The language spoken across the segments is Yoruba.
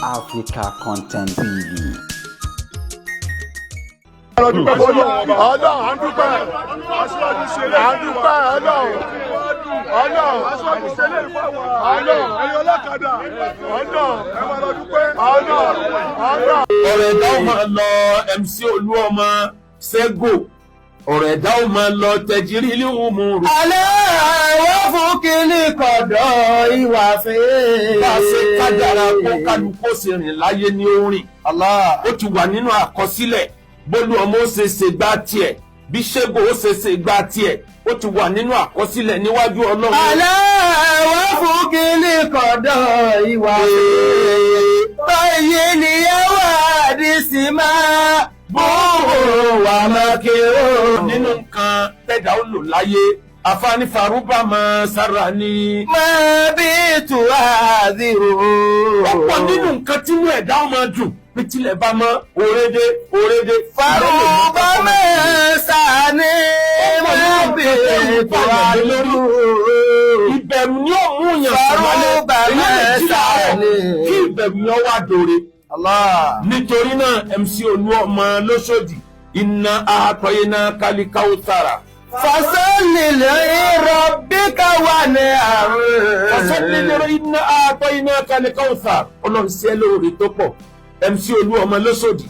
Africa Content TV. Ọlọ́run, Ọlọ́run, à ń dúpẹ́, à ń dúpẹ́. Ọlọ́run, Ọlọ́run, Ọlọ́run, ẹ̀yin ọlọ́kadà, Ọlọ́run, ẹ máa lọ dúpẹ́. Ọlọ́run, Ọlọ́run. Ọ̀rọ̀ ẹ̀dá ó máa lọ, MC Olúọmọ Sẹ́gò, ọ̀rọ̀ ẹ̀dá ó máa lọ tẹ̀jírí ilé òmùrù. Alẹ́ àwọn fún kíní kọ̀dọ̀ ìwà fẹ́. Bá a ṣe kádàrá kó kálukú ó ṣe rìn láyé ní orin. Allah. Ó ti wà nínú àkọsílẹ̀ bólú ọmọ ó ṣe ṣe gbá tiẹ̀, bí Ṣẹ́gun ó ṣe ṣe gbá tiẹ̀, ó ti wà nínú àkọsílẹ̀ níwájú Ọlọ́run. Alẹ́ àwọn fún kíní kọ̀dọ̀ ìwà fẹ́. Báyìí ni ẹ wà ní sí máa bó wà máa kéré. Nínú nǹkan tẹ̀dá ó lò láyé, àfáàní farúbà máa sára ní. Máa bí tù àdìrò. Ọ̀pọ̀ nínú nǹkan tí inú ẹ̀dá ó máa dùn bí tilẹ̀ bá mọ́ òrédé òrédé. Farúbà máa sàní máa bí tù àdìrò. Ìbẹ̀rù ni ó mú yàn sọ̀rọ̀ Farúbà èyí lè jí láàárọ̀ sàní. Kí ìbẹ̀rù yẹn wá dòre. Allah. Nítorí náà, MC Olúọmọ lóṣòdì, iná àtọyéná kálíkáwó sára. Fasalli li rabbika wanhar. Fasalli li iná àtọyéná kálíkáwó sára. Ọlọ́run sí ẹ lóore tó pọ̀, MC Olúọmọ lóṣòdì.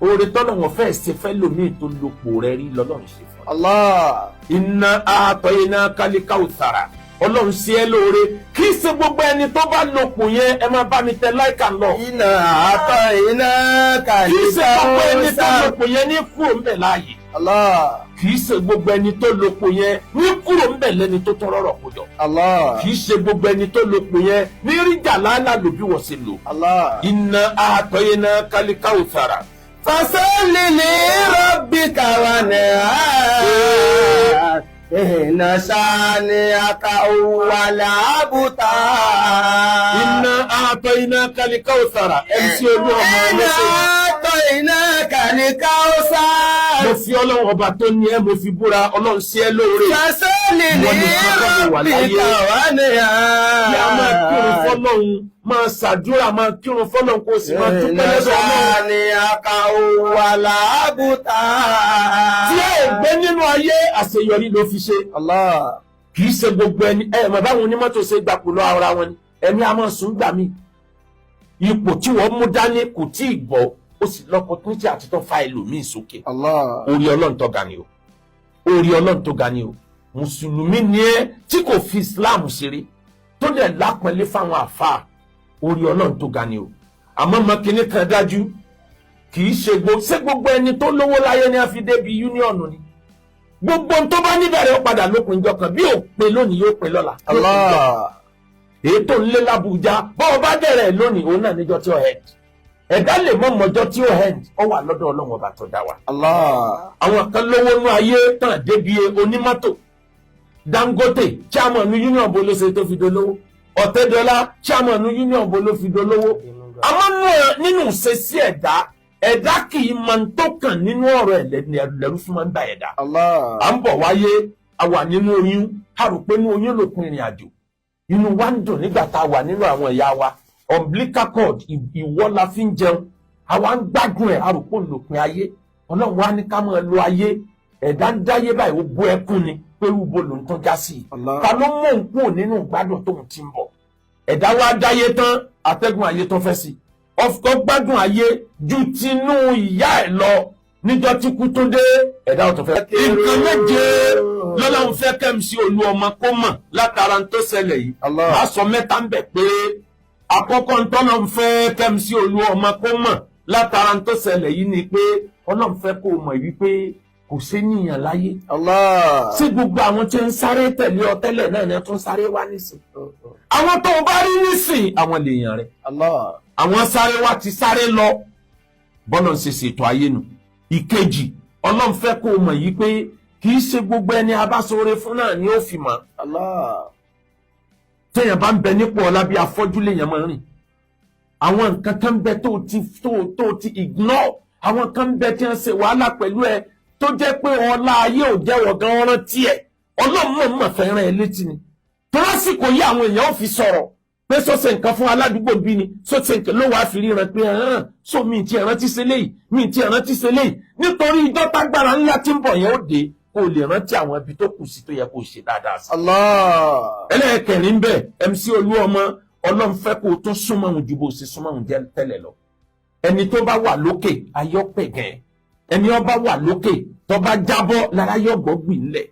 Oore tọ́lọ̀ wọn fẹ́ẹ́ ṣe fẹ́ lòmíì tó lopò rẹ rí lọ́lọ́run ṣe fún ọ. Allah. Iná àtọyéná kálíkáwó sára. Ọlọ́run sí ẹ lóore. Kì í ṣe gbogbo ẹni tó bá lopò yẹn. Ẹ máa bá mi tẹ láìka lọ. Iná àtọ̀ iná Kì í ṣe gbogbo ẹni tó kàlíkà. lopò yẹn ní kúrò ń bẹ̀ láàyè. Allah. Kì í ṣe gbogbo ẹni tó lopò yẹn ní kúrò ń bẹ̀ lẹ́ni tó tọrọ rọ̀ kójọ. Allah. Kì í ṣe gbogbo ẹni tó lopò yẹn ní ríjà lálá lò bí wọ́n ṣe lò. Allah. Iná àtọyéná kálíkáwò sára. Fasalli li rabbika wanhar. Inna shani'aka huwal abtar. Iná àtọyéná kálíkáwò sára, MC Olúọmọ Inna lọ́sẹ̀. a'tainaka al-kawthar. Mo fi Ọlọ́run ọba tó ní ẹ, mo fi búra, Ọlọ́run sí ẹ lóore. Fasalli Ìwọ li nìkan kọ́ ló wà láyé. rabbika wanhar. Kí a máa kírun fọ́lọ́run, máa ṣàdúrà, máa kírun fọ́lọ́run, kó o sì máa dúpẹ́ Inna lọ́dọ̀ Ọlọ́run. shani'aka huwal abtar. Tí ẹ ò gbé nínú ayé, àṣeyọrí ló fi ṣe. Allah. Kì í ṣe gbogbo ẹni ẹ mọ̀ báwọn onímọ́tò ṣe gbapò lọ ara wọn ni ẹni a máa sùn gbà mí. Ipò tí wọ́n mú dání kò tí ì gbọ́, ó sì l'opportunity àti tó fa ẹlòmíì sókè. Allah. Orí Ọlọ́run tó ga ni o, orí Ọlọ́run tó ga ni o. Mùsùlùmí ni ẹ tí kò fi Islam ṣeré, tó dẹ̀ lápẹ́lẹ́ fáwọn àfáà, orí Ọlọ́run tó ga ni o. Àmọ́ mọ kinní kan dájú, kì í ṣe gbogbo ṣé gbogbo ẹni tó lówó láyé ni a fi débi union ni. Gbogbo ohun tó bá níbẹ̀rẹ̀, ó padà lópin ìjọ kan. Bí ò pé lónìí, yóò pé lọ́la. Allah. Èyí tó ń lé l'Abuja, bọ́ọ̀ bá bẹ̀rẹ̀ lónìí, òun náà níjọ́ tí ó end. Ẹ̀dá lè mọ̀ mọ́jọ́ tí ó end, ó wà lọ́dọ̀ Ọlọ́run ọba tó dá wa. Allah. Àwọn kan lówó nú ayé tàn débi onímọ́tò. Dangote, chairman union bo ló ṣe tó fi dolówó? Ọ̀tẹ́dọ́lá, chairman union bo ló fi dolówó? Àmọ́ nínú ìṣesí ẹ̀dá, ẹ̀dá kì í mọ tó kàn nínú ọ̀rọ̀ ẹ̀ lẹ́rú fún máa ń bá ẹ̀dá. Allah. À ń bọ̀ wáyé, a wà nínú oyún, a rò pé inú oyún lòpin ìrìn àjò. Inú wa ń dùn nígbà tá a wà nínú àwọn ìyá wa. Umbilical cord, ìwọ la fi ń jẹun, àwa ń gbádùn ẹ̀, a rò pé òun lòpin ayé. Ọlọ́run wa ní ká máa lo ayé. Ẹ̀dá ń dáyé báyìí, ó bú ẹkún ni pé rúbo ló ń tán já sí i. Allah. Ta ló mú òun kúrò nínú ìgbádùn tóun ti ń bọ̀? Ẹ̀dá wa dáyé tán, atẹ́gùn ayé tó fẹ́ sí, ọ̀fọ̀ gbádùn ayé ju tinú ìyá ẹ̀ lọ. Níjọ́ tí kú tó dé, ẹ̀dá ọ̀tọ̀ fẹ́. Nǹkan méje lọ́lọ́run fẹ́ k'MC Olúọmọ kó mọ̀ látara ń tó ṣẹlẹ̀ yìí. Allah. Má sọ mẹ́ta ń bẹ̀ péré. Àkọ́kọ́ ntọ́lọ́run fẹ́ k'MC Olúọmọ kó mọ̀ látara ń tó ṣẹlẹ̀ yìí ni pé Ọlọ́run fẹ́ kó mọ̀ wípé kò sénìyàn láyé. Allah. Sí gbogbo àwọn tí ń sáré tẹ̀lé ọ tẹ́lẹ̀ náà ni wọ́n tún sáré wá nísìn? Àwọn tó o bá rí nísìn, àwọn lèèyàn rẹ̀. Allah. Àwọn sáré wá ti sáré lọ, bọ́lá ń ṣe ṣètò ayé nu. Ìkejì, Ọlọ́run fẹ́ kó o mọ̀ yìí pé kì í ṣe gbogbo ẹni abáṣọre fún náà ni ó fi mọ̀. Allah. Téèyàn bá ń bẹ nípò ọlá, bí afọ́jú lèèyàn máa ń rìn. Àwọn nǹkan kan ń bẹ tó ti ignore, àwọn kan ń bẹ tí wọ́n ṣe wàhálà pẹ̀lú ẹ, tó jẹ́ pé ọlá ayé ò jẹ́wọ́ gan rántí ẹ̀. Ọlọ́run mọ̀ mọ̀ fẹ́ràn ẹ létí ni, tó lásìkò yí àwọn èèyàn ò fi sọ̀rọ̀. Pé sọ́sẹ̀ nǹkan fún aládùúgbò bí ni sọ́sẹ̀ nǹkan ló wàá fi ríran pé hàn so mi ti rántí ṣe léyìí, mi ti rántí ṣe léyìí, nítorí ìjọ tágbára ńlá tí ń bọ̀ yẹn ó dé, kó o lè rántí àwọn ibi tó kù sí tó yẹ kó o ṣe dáadáa sí. Allah. Ẹlẹ́ẹ̀kẹrin bẹ́ẹ̀, MC Olúọmọ, Ọlọ́run fẹ́ kó o tún súnmọ́ òun ju bó o ṣe súnmọ́ òun jẹ́ tẹ́lẹ̀ lọ. Ẹni tó bá wà lókè ayọ́pẹ̀gẹ̀, ẹni ó bá wà lókè tó bá jábọ́ lára yọ̀gbọ́ gbìn lẹ̀.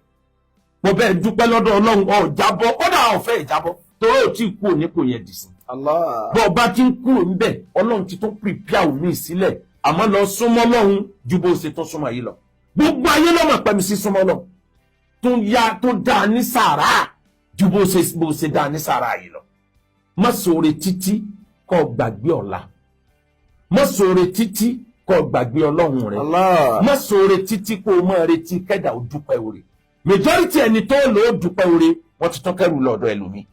Mo bẹ́ẹ̀ dúpẹ́ lọ́dọ̀ Ọlọ́run, ọ̀ jábọ́, kódà ọ̀fẹ́ ìjábọ́, torí ò tí ì kú ònípò yẹn dì sí. Allah. Bọ́ ọba ti ń kúrò ńbẹ̀, Ọlọ́run ti tún prepare omi sílẹ̀. Àmọ́ lọ súnmọ́ Ọlọ́run ju bó ṣe tún súnmọ́ yìí lọ. Gbogbo ayé lọ́mọ pẹ̀mí sí súnmọ́ Ọlọ́run tó ya tó dáa ní sàrà ju bó ṣe dáa ní sàrà yìí lọ. Má ṣoore títí kó gbàgbé ọ̀la. Má ṣoore títí kó gbàgbé Ọlọ́run rẹ. Allah. Má ṣoore títí kó o máa retí kẹ́dà ó dúpẹ́ oore. Majority ẹni tó lò ó dúpẹ́ oore, wọ́n ti tún kẹ́rù lọ́dọ̀ ẹlòmíì.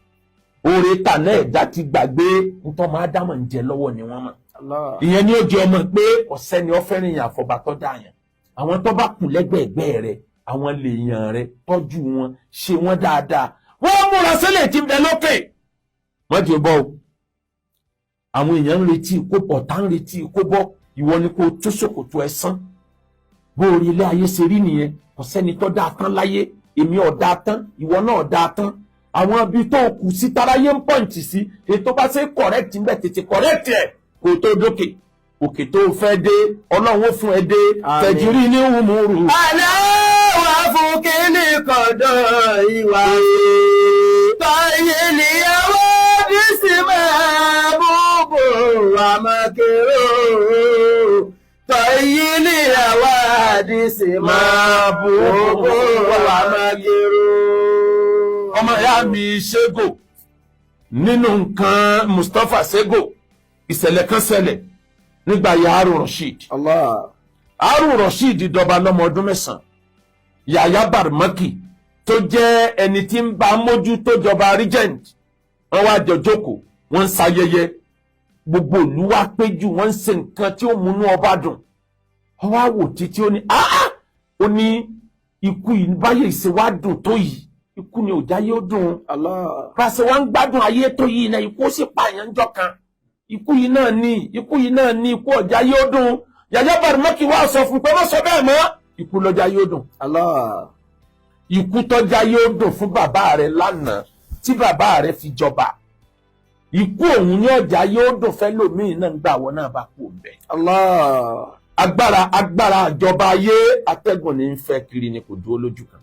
Oore tàná ẹ̀dá ti gbàgbé, ntọ́ máa dámọ̀ ń jẹ lọ́wọ́ ni wọ́n mọ̀. Allah. Ìyẹn ni ó jẹ ọmọ pé ọ̀sẹ́ni ọ̀fẹ́rìn yàn àfọ̀bà tó dá yàn. Àwọn tó bá kù lẹ́gbẹ̀ẹ́gbẹ́ rẹ, àwọn lèèyàn rẹ, tọ́jú wọn, ṣe wọn dáadáa. Wọ́n múra sílẹ̀ tí ń bẹ lókè. Wọ́n ti bọ́ o. Àwọn èèyàn ń retí kó bọ̀, tá ń retí kó bọ́, ìwọ ni kó tó ṣòkòtò ẹ sán. Bó orí ilé ayé ṣe rí nìyẹn, kò sẹ́ni tó dáa tán láyé, èmi ò dáa tán, ìwọ náà dáa tán. Àwọn ibi tó kù sí taráyé ń point sí, ètò bá ṣe correct ń bẹ̀, tètè correct ẹ̀ kó tó dókè. Òkè tó fẹ́ dé, Ọlọ́run ó fún ẹ dé. Àmín. Tẹ̀jírí ní wùmúrù. Aláwọ̀ fún kíní kọ̀dọ̀ ìwà. Tọ́yì níyàwó dísì máa búbù àmọ́kérò. Tọ́yì níyàwó dísì máa búbù àmọ́kérò. Ọmọ ìyá mi Ṣégò nínú nǹkan Mustapha Ṣégò, ìṣẹ̀lẹ̀ kan ṣẹlẹ̀ nígbà ya Harun Rasheed. Allah. Harun Rasheed dọba lọ́mọ ọdún 9. Yàyà Barmaki tó jẹ́ ẹni tí ń bá mójútó jọba, regent, wọ́n wá jọ jókòó, wọ́n ń ṣayẹyẹ, gbogbo ìlú wá péjú, wọ́n ń ṣe nǹkan tí ó múnú ọba dùn. Wọ́n wá wò títí, ó ní áá, ó ní ikú yìí báyìí ṣe wá dùn tó yìí, ikú ni òjá yóò dùn. Allah. Bá a ṣe wá ń gbádùn ayé tó yìí náà, ikú ó sì pààyàn jọ kan. Ikú yìí náà ní, ikú yìí náà ní, ikú ọ̀já yóò dùn. Yàyà Barmaki wá sọ fún pé má sọ bẹ́ẹ̀ mọ́, ikú lọ́jà yóò dùn. Allah. Ikú tọ́já yóò dùn fún bàbá rẹ̀ lánàá tí bàbá rẹ̀ fi jọba, ikú òun ní ọjà yóò dùn fẹ́ lòmíì náà ń gbà wọ́n náà bá kú òǹbẹ. Allah. Agbára àjọba ayé, atẹ́gùn ní ń fẹ́ kiri ni, kò dúró lójú kan.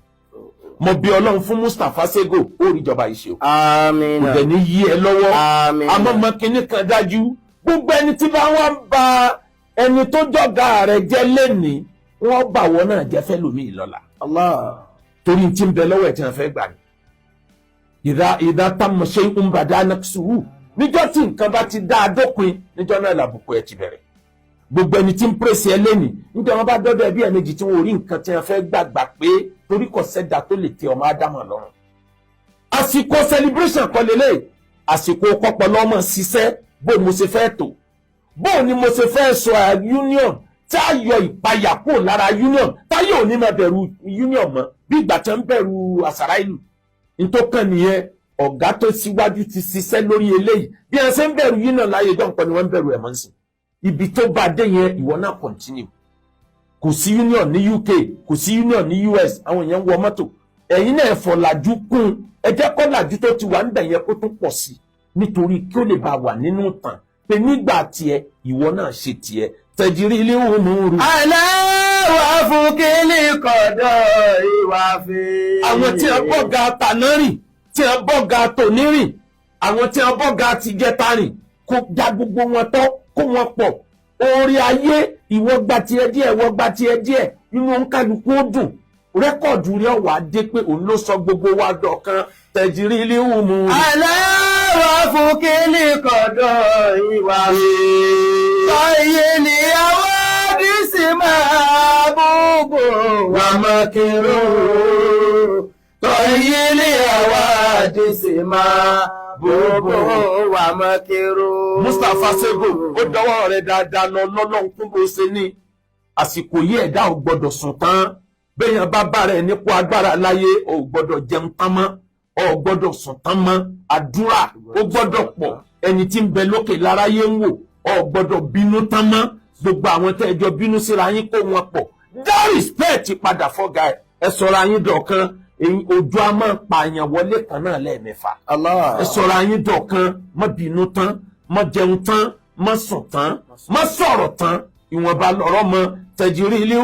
Mo bí Ọlọ́run fún Mustapha Sego, ó rí ìjọba yìí ṣe o. Àmín. Kò dẹ̀ ní yí ẹ lọ́wọ́. Àmín. Àmọ́ mọ kinní kan dájú, gbogbo ẹni tí bá wá ń ba ẹni tó jọ̀gá rẹ̀ jẹ́ lẹ́nìí, wọ́n bà wọ́n náà jẹ́ fẹ́ lòmíì lọ́la. Allah. Torí tí ń bẹ lọ́wọ́ ẹ̀ tí wọ́n fẹ́ gbà ní. Ìdá tamma shay'un bada naqsuhu, níjọ́ tí nǹkan bá ti dá a dópin, níjọ́ náà làbùkù ẹ̀ ti bẹ̀rẹ̀. Gbogbo ẹni tí ń pèsè ẹ lẹ́nìí, níjọ́ wọn bá dọ́dọ̀ ẹbí ẹ̀ méjì tí wọn ò rí nǹkan tí wọ́n fẹ́ gbàgbà pé torí kò sẹ́dá tó lè tẹ ọmọ ádámọ̀ lọ́rùn. Àsìkò celebration kọ́ lélẹ̀, àsìkò kọ́pọ̀lọ́ ọmọ ṣiṣẹ́. Bó mo ṣe fẹ́ tó, bó ni mo ṣe fẹ́ sọ union tí a yọ ìpayà kúrò lára union, táyé ò ní máa bẹ̀rù union mọ́ bí ìgbà tí wọ́n ń bẹ̀rù àṣàrà ìlú nítòkàn nìyẹn. Ọ̀gá tó síwájú ti ṣiṣẹ́ lórí eléyìí. Bí wọ́n ṣe ń bẹ̀rù union láyé dọ́npọ̀ ni wọ́n ń bẹ̀rù ẹ̀ mọ́ sí ibi tó bá dé yẹn. Ìwọ náà continue. Kò sí union ní UK, kò sí union ní US, àwọn èèyàn ń wọ mọ́tò. Ẹ̀yin náà fọ̀làjú kún, ẹ jẹ́ kó làjú tó ti wà níbẹ̀ yẹn kó tún pọ̀ sí, nítorí kí ó lè bá wà nínú ìtàn pé nígbà tiẹ̀, ìwọ náà ṣe tiẹ̀. Tẹ̀jírí ilé òmùrù. Aláwọ̀ fún kíní kọ̀dọ̀ ìwà fi. Àwọn tí a bọ́ga tàná rìn, tí a bọ́ga tòní rìn, àwọn tí a bọ́ga ti jẹta rìn, kó já gbogbo wọn tọ́, kó wọn pọ̀. Orí ayé, ìwọ gba tiẹ̀ díẹ̀, ìwọ gba tiẹ̀ díẹ̀, inú òǹkàlùkù ó dùn. Record rẹ̀ wà dé pé òun ló sọ gbogbo wa dọ̀kan. Tẹ̀jírí ilé òmùrù. Aláwọ̀ fún kíní kọ̀dọ̀ ìwà fi. Sọ̀yìn níyàwó dísì máa búbò wà mọ́kìrò. Sọ̀yìn níyàwó dísì máa búbò wà mọ́kìrò. Mustapha Sego, ó dọwọ́ rẹ̀ dáadáa lọ lọ́lọ́run kún bó ṣe ní àsìkò yìí. Ẹ̀dá ò gbọ́dọ̀ sùn tán. Bẹ́yàn bá bá rẹ̀ nípò agbára láyé, ò gbọ́dọ̀ jẹun tán mọ́. Ọ gbọ́dọ̀ sùn tán mọ́. Àdúrà ó gbọ́dọ̀ pọ̀. Ẹni tí ń bẹ lókè láráyé ń wò. Ọ gbọ́dọ̀ bínú tán mọ́. Gbogbo àwọn tẹ́ ẹ jọ bínú síra yín, kó wọn pọ̀, dá respect padà fọ́gà ẹ̀. Ẹ sọ̀rọ̀ ayín dọ̀kan. Ojú a máa pààyàn wọlé kan náà lẹ́ẹ̀mẹ́fà. Allah. Ẹ sọ̀rọ̀ ayín dọ̀kan. Má bínú tán, má jẹun tán, má sùn tán, má sọ̀rọ̀ tán. Ìwọ̀nba lọ̀rọ̀ mọ tẹ̀jírí ilé.